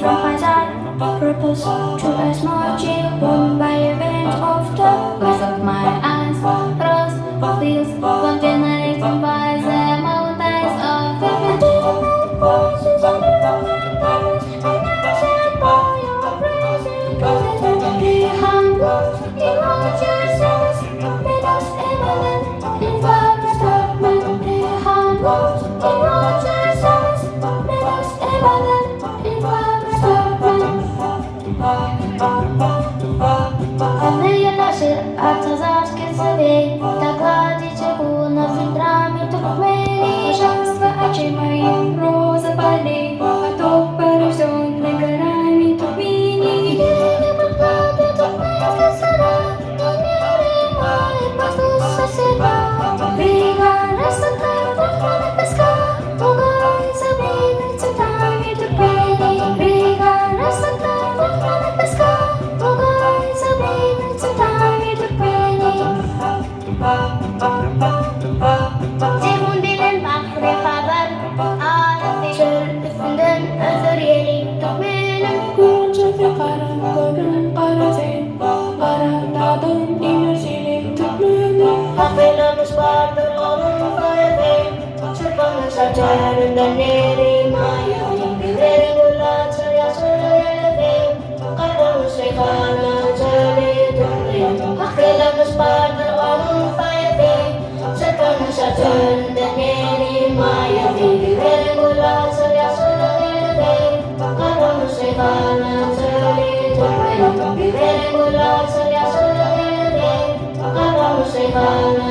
From Hazard purpose to a small child by event of the glass of my eyes. Rose fields one generation by the mountains of the voices and I by your presence. Behind walls, in yourselves, meadows eminent, in flowers darkman. Behind walls, in yourselves, meadows eminent, in flowers darkman. Блаженство очей моих, роза полей, Поток порожденный горами Туркмении. Jeýhun bilen Bahry Hazar arasy. Çöl üstünden öser ýeli türkmeniň. Gunçasy gara, gözüň garasy, Gara dagdan iner sili türkmeniň. Hakynamyş bardyr onuň saýasy, Çyrpynyşar çölünden neri maýasy. Güzeliň gül açar ýaşyl ýelesi, Gaýbolmuş reýhana çöli türkmeniň. Hakynamyş bardyr onuň saýasy, Çyrpynyşar çölünden neri maýasy. Güzeliň gül açar ýaşyl ýelesi, Gaýbolmuş reýhana çöli türkmeniň. Güzeliň gül açar ýaşyl ýelesi, Gaýbolmuş reýhana.